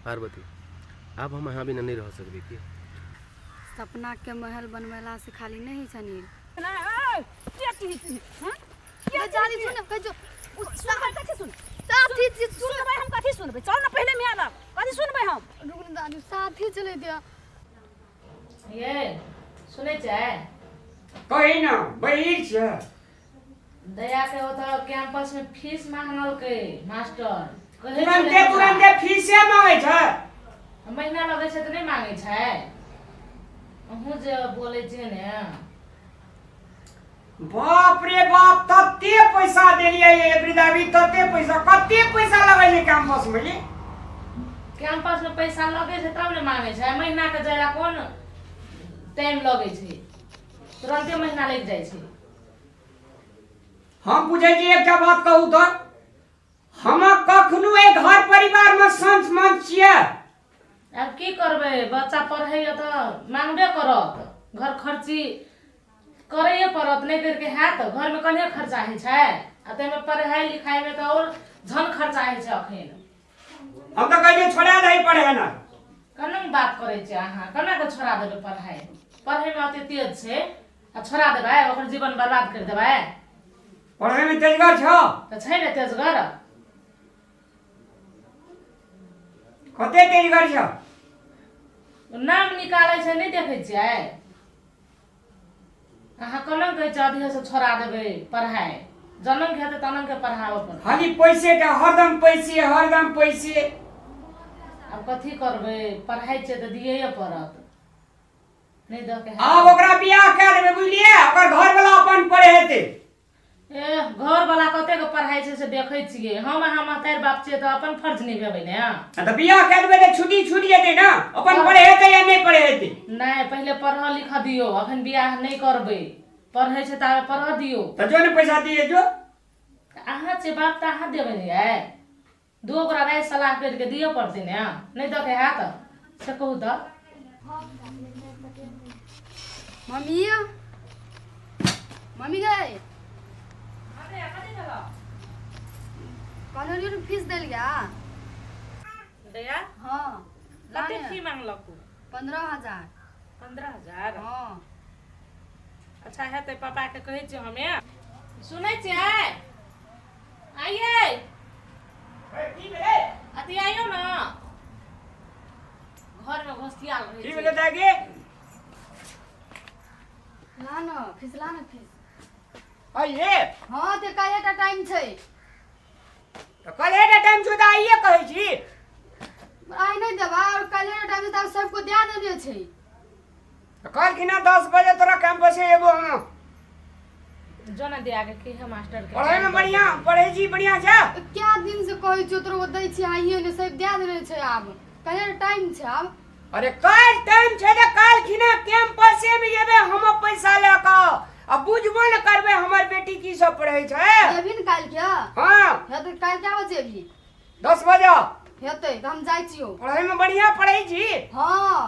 पार्वती आब हम अहाँ बिना नहि रह सकबै की सपना के महल बनवेला से खाली नहीं होइ छनि जानी सुन कह जो सुनबै कथी सुन साथी जी सुन सुनबै हम कथी सुनबै चल ने पहिले मियाँ लग कथी सुनबै हम रुक ने दादी साथी चले दिया ये सुनै छै कही न बहिर छै दया के ओतऽ कैंपस में फीस मांगलकै मास्टर कहै छलै तुरन्ते हमरा। तुरन्ते फीसे मांगै छै महीना लगै छै तऽ नहि मांगै छै अहूँ जे बोलै छियै ने बाप रे बाप तते पैसा देलियै ये वृद्धावी तते पैसा कते पैसा लगै छै कैंपस में ये कैंपस में पैसा लगै छै तब ने मांगै छै महीना के जाय ला कोन टाइम लगै छै तुरन्ते महीना लागि जाइ छै हम पूछै छी एकटा बात कहू तऽ हम कखनो एहि घर परिवार में संच मंच छियै आब की करबै बच्चा पढ़ैया तऽ मांगबे करत घर खर्ची करैए पड़त नहि करिके हैत घरमे कने खर्चा होइ छै आ ताहिमे पढ़ाइ लिखाइमे तऽ आओर झन खर्चा होइ छै अखन हम तऽ कहै छियै छोड़ा दही पढ़े ना केना बात करै छियै अहाँ केना कऽ छोड़ा देबै पढ़ाइ पढ़ैमे अते तेज छै आ छोड़ा देबै ओकर जीवन बर्बाद करि देबै पढ़ैमे तेजगर छौ तऽ छै ने तेजगर कते तेजगर छौ नाम निकालै छै नहि देखै छियै अहाँ केना कहै छियै अधेसँ छोड़ा देबै पढ़ाइ जनम के हेतै तनम के पढ़ाबऽ पड़तै खाली पैसे के हरदम पैसे हरदम पैसे आब कथी करबै पढ़ाइ छियै तऽ दियैए पड़त नहि दऽ के आब ओकरा बियाह कए देबै बुझलियै ओकर घरवला अपन पढ़ेतै ए घरवला कतेक पढ़ाइ छै से देखै छियै हम अहाँ महतारि बाप छियै तऽ अपन फर्ज निभेबै ने आ तऽ बियाह कए देबै तऽ छुट्टी छूटि जेतै ने अपन पढ़ेतै या नहि पढ़ेतै नहि पहिले पढ़ऽ लिखऽ दियौ अखन बियाह नहि करबै पढ़ै छै ताबे पढ़ऽ दियौ तऽ जो ने पैसा दिए जो अहाँ छियै बाप तऽ अहाँ देबै ने यै दू ओकरा राय सलाह करिके दिअ पड़तै ने नहि दऽ के हैत से कहू तऽ मम्मी मम्मी गए कहलियै ने फीस देल गया दया हाँ कते फी मांगलक 15,000। 15,000? हाँ। अच्छा हेतै पापाके कहै छियै हमे सुनै छियै आइए की भेलै अथी आइयो ने घरमे घोसियाल रहै की छै। भेलै दाइ गे ला न फीस ला न फीस आइए हाँ ते काल्हि टाइम छै तऽ काल्हि टाइम छौ तऽ आइए कहै छी आइ नहि देबा और काल्हि टाइम छै तऽ आब सबको दए देने छै तऽ काल्हि 10 बजे तोरा कैंपस एबो हम जो ने दिया के की है मास्टर के पढ़ै में बढ़िया पढ़ै छी बढ़िया छै क्या दिन से कहै छियौ तोरा ओ दै छियै आइए ने सब दए देने छै आब काल्हि टाइम छै आब अरे काल्हि टाइम छै तऽ काल्हि खिना कैंपसे में जेबै हम पैसा लऽ कऽ आ बुझबो ने करबै हमर बेटी की सब पढ़ै छै जेबही ने काल्हि के हाँ हेतै काल्हि क्या बजे जेबही 10 बजे हेतै तऽ हम जाइ छियौ पढ़ै में बढ़िया पढ़ै छी हाँ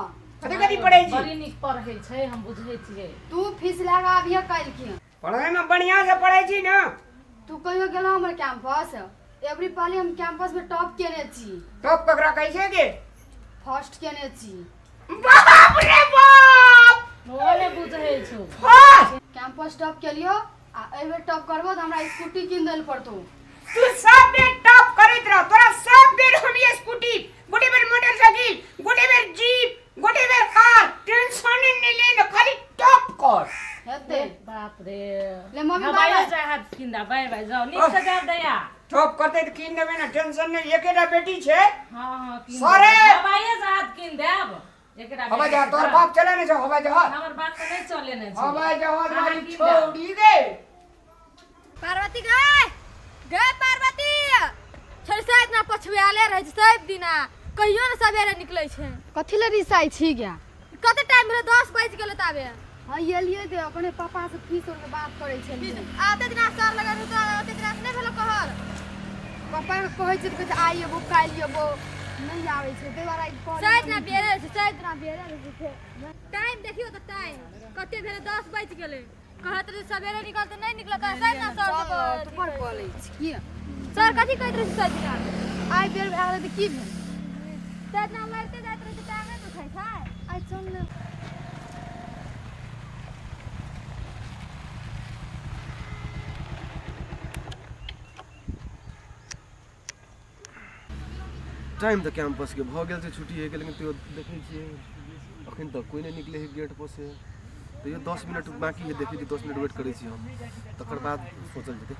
कथी कथी पढ़ै छी बड़ी नीक पढ़ै छै हम बुझै छियै तू फीस लए कऽ आबिहे काल्हि के पढ़ै में बढ़िया से पढ़ै छी ने तू कहियो गेलहो हमर कैंपस एवरी पहले हम कैंपस में टॉप केने छी टॉप ककरा कहै छै के फर्स्ट केने छी बाप रे बाप ओ नहि बुझै छौ फर्स्ट कैंपस टॉप केलियो आ एहि बेर टॉप करबो तऽ हमरा स्कूटी कीन दै लए पड़तौ तू सब बेर टॉप करैत रह तोरा सब बेर हम ये स्कूटी गोटे बेर मोटरसाइकिल गोटे बेर जीप गोटे बेर कार टेंशन नहीं ले न खाली टॉप कर हेतै बाप रे ले मम्मी, हाँ, बाय बाय बाय। जाय हाथ किन बाय बाय जाओ नीक से जाओ दया टॉप करते तऽ कीन देबै ने टेंशन नहीं एकेटा बेटी छै हाँ हाँ किन सरे! देब। हवाइए जहाज किन देब एकरा हवाई जहाज तोहर बाप चले ने छौ हवाई जहाज हमर बाप तऽ नहि चले ने छै हवाई जहाज अहाँ वाली कीन देब। छोड़ी गे पार्वती गए गए पार्वती छोड़ से इतना पछुआले रहै छै सब दिना कहियो ने सवेरे निकलै छै कथी ले रिसाइ छी गे कते टाइम भेलै 10 बाजि गेलै ताबे हाँ एलियै तऽ अपने पापा से फीस और के बात करै छलियै आते दिना सर लगे रहै तऽ ओते दिना से नहि भेलो कहल पापा के कहै छै तऽ कहै छै आइ एबो काल्हि एबो नहि आबै छै ताहि दुआरे आइ कहलियै शायद ना बेरे छै शायद ना बेरे रहै छै टाइम देखियौ तऽ टाइम कते भेलै 10 बाजि गेलै कहैत रहै सवेरे निकल तऽ नहि निकल तऽ शायद ना सर चल तू बड़ बोलै छी की सर कथी कहैत रहै सर दिना आइ बेर भए गेलै तऽ की भेल तऽ इतना मरिते जाइत रहै छै, टांग नहि दुखाइ छै? आइ चल ने। टाइम तऽ कैंपसके भऽ गेल छै, छुट्टी होइके, लेकिन तैयो देखै छियै अखन तक कोइ नहि निकलै है गेट पर से। तैयो 10 मिनट बाकी है, देखै छी 10 मिनट वेट करै छी हम, तकर बाद सोचल जेतै।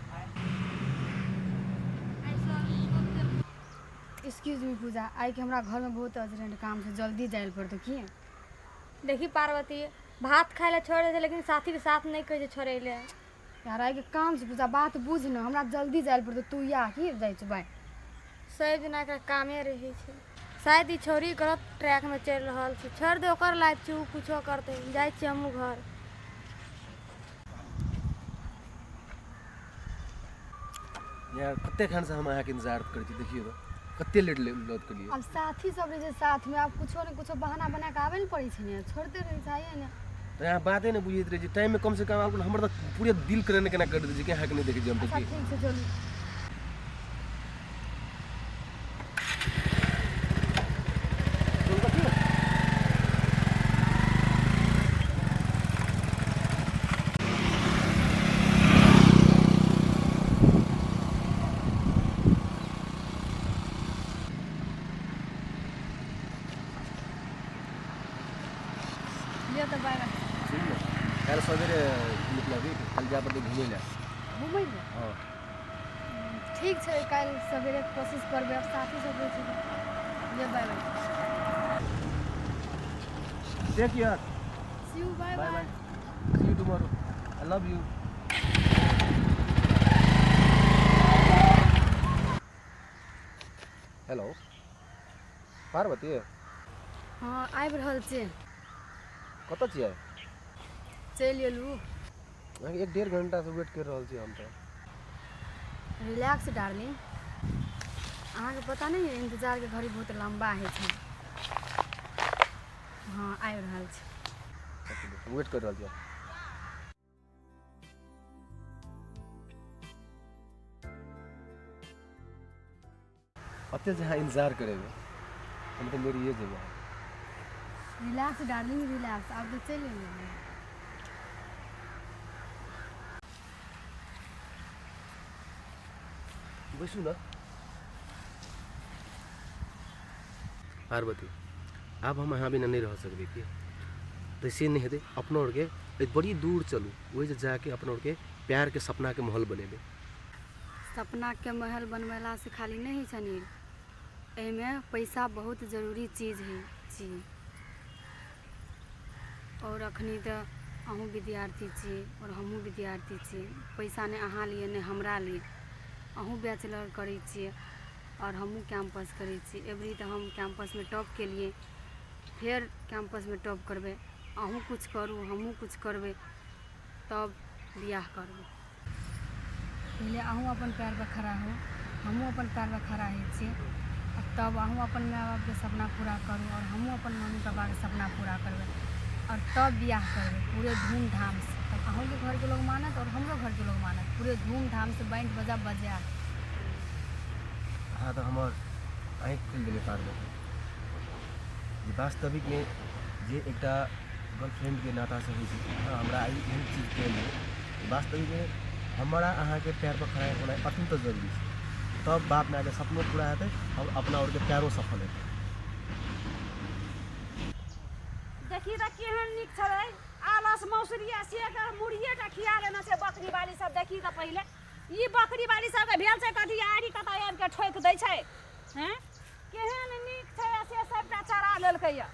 एक्सक्यूज मी पूजा, आइके हमरा घरमे बहुत अर्जेंट काम छै, जल्दी जाय लए पड़तौ की? देखी पार्वती, भात खाय लए छोड़ि दै छै लेकिन साथीके साथ नहि कहै छै छोड़ै लए। यार आइके काम छै पूजा, बात बुझ ने, हमरा जल्दी जाय लए पड़तौ, तू या की जाइ छै? बाय। सब दिना एकरा कामे रहै छै। शायद ई छौड़ी गलत ट्रैकमे चलि रहल छै। छोड़ि दे, ओकर लाइफ छै, ओ कुछो करतै। जाइ छियै हमहूँ घर। यार कते खन से हम अहाँके इंतजार करै छी, देखियौ तऽ कते लेट लौट केलियै। आब साथी सब रहै छै साथमे, आब कुछो ने कुछो बहाना बना कऽ आबै ने पड़ै छै ने, छोड़ते रहै छै आइए ने। तऽ अहाँ बाते नहि बुझैत रहै छी, टाइममे कमसँ कम आब हमर तऽ पूरे दिल केना ने केना करि दै छै कि अहाँके नहि देखै छी हम तऽ। अच्छा की ठीक छै, चलू। लिअ तऽ, बाय बाय। सुनू ने, काल्हि सवेरे निकलबी, काल्हि जाय पड़तै घुमै लए। घुमै लए? हँ। ठीक छै, काल्हि सवेरे कोशिश करबै, आब साथी सब रहै छै। लिअ, bye bye. Take care. See you, bye. Bye. Bye. Bye, see you tomorrow, I love you. Hello Parvati. हँ, आबि रहल छी। कतऽ छियै? चलि एलहुँ। अहाँके 1-1.5 घंटासँ वेट करि रहल छी हम तऽ। रिलैक्स डार्लिंग, अहाँके पता नहि है, इंतजारके घड़ी बहुत लम्बा होइ छै। हँ, आबि रहल छी। वेट करि रहल छी। अते जे अहाँ इंतजार करेबै, हम तऽ मरिए जेबै। रिलैक्स डार्लिंग, रिलैक्स, आब तऽ चलि एलहुँ। बैसू ने पार्वती, आब हम अहाँ बिना नहि रह सकबै की तऽ से नहि हेतै। अपनो आरके बड़ी दूर चलू, ओहि जे जाके अपनो आरके प्यारके सपनाके महल बनेबै। सपनाके महल बनबेलासँ खाली नहि होइ छै अनिल, एहिमे पैसा बहुत जरूरी चीज हइ छी। आओर अखनी तऽ अहूँ विद्यार्थी छी आओर हमहूँ विद्यार्थी छी। पैसा नहि अहाँ लिए, नहि हमरा लिए। अहूँ बैचलर करै छियै आओर हमहूँ कैम्पस करै छी। एबरी तऽ हम कैम्पसमे टॉप केलियै, फेर कैम्पसमे टॉप करबै। अहूँ किछु करू, हमहूँ किछु करबै, तब बियाह करबै। पहिले अहूँ अपन पैरपर खड़ा होउ, हमहूँ अपन पैरपर खड़ा होइ छियै, आ तब अहूँ अपन माय बापके सपना पूरा करू आओर हमहूँ अपन मम्मी पापाके सपना पूरा करबै आओर तब बियाह करबै पूरे धूमधामसँ। तब अहूँके घरके लोग मानत आओर हमरो घरके लोग मानत। पूरे धूमधामसँ बैंड बाजा बजायब। अहाँ तऽ हमर आँखि खोलि देलियै पार्वती, जे वास्तविकमे जे एकटा गर्लफ्रेंडके नातासँ होइ छै। अहाँ हमरा आइ एहन चीज कहलियै, वास्तविकमे हमरा अहाँके पैरपर खड़ा होनाइ अत्यन्त जरूरी छै, तब बाप मायके सपनो पूरा हेतै आओर अपना आओरके प्यारो सफल हेतै। देखी तऽ केहन नीक छलै आलस मौसरिया से एकर मुड़िए टा खिया लेने छै बकरी बाली सब। देखी तऽ पहिले ई बकरी बाली सबके भेल छै कथी, आरी कतऽ आबि के ठोकि दै छै। हैं, केहन नीक छै आ से सबटा चरा लेलकै यऽ,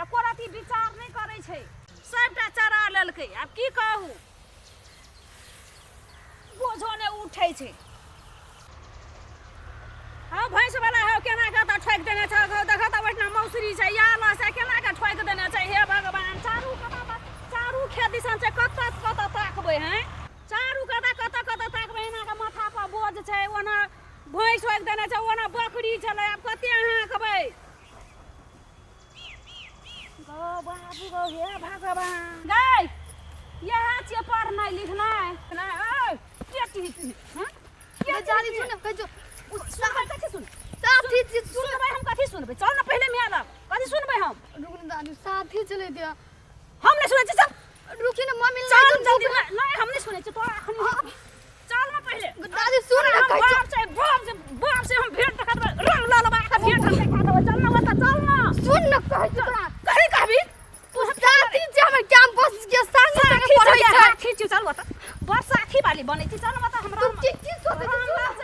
एको रत्ती विचार नहि करै छै, सबटा चरा लेलकै। आब की कहू, बोझो नहि उठै छै। हँ, भैंस वाला हौ, केना के तऽ ठोकि देने छै हौ, देखऽ तऽ ओहिठिना मौसरी छै या लस केना के ठोकि देने छै। हे भगवान, चारू कतऽ तऽ चारू खेत दिसन छै, कतऽ कतऽ ताकबै? हैं, चारू कतऽ कतऽ कतऽ ताकबै? एना के माथा पर बोझ छै, ओना भैंस ठोकि देने छै, ओना बकरी छलै, आब कते हाँकबै गौ बाबू गौ? हे भगवान गै, इएह छियै पढ़नाइ लिखनाइ? नहि ओइ के छी? हँ, के जानी, सुन, कहि जो। सुन, कथी सुन? साथ साथी छी, सुन। सुनबै हम? कथी सुनबै? चल ना पहिले माय लग। कथी सुनबै हम? रुक ने दादी, साथी चले दिया। हम नहीं सुनै छी, चल। रुकी ने मम्मी। चल। नहीं। जल्दी। नहीं नहीं, हम नहीं सुनै छी तोरा अखनी। चल ना पहिले। दादी, सुन ना। हम कहै बाप से, बाप से, बाप से हम भेंट देखा देबै, रंग ललबा के भेंट हम देखा देबै। चल ना ओतऽ, चल ना। सुन ना, कहै छी तोरा। कही कहबी? तू साथी छै हमर, कैंपस के संग संग साथी पढ़ै छै? छै। साथी छी? चल ओतऽ, बड़ साथी वाली बनै छी। चल ओतऽ हमरा। तू की की सोचै छी? सुन।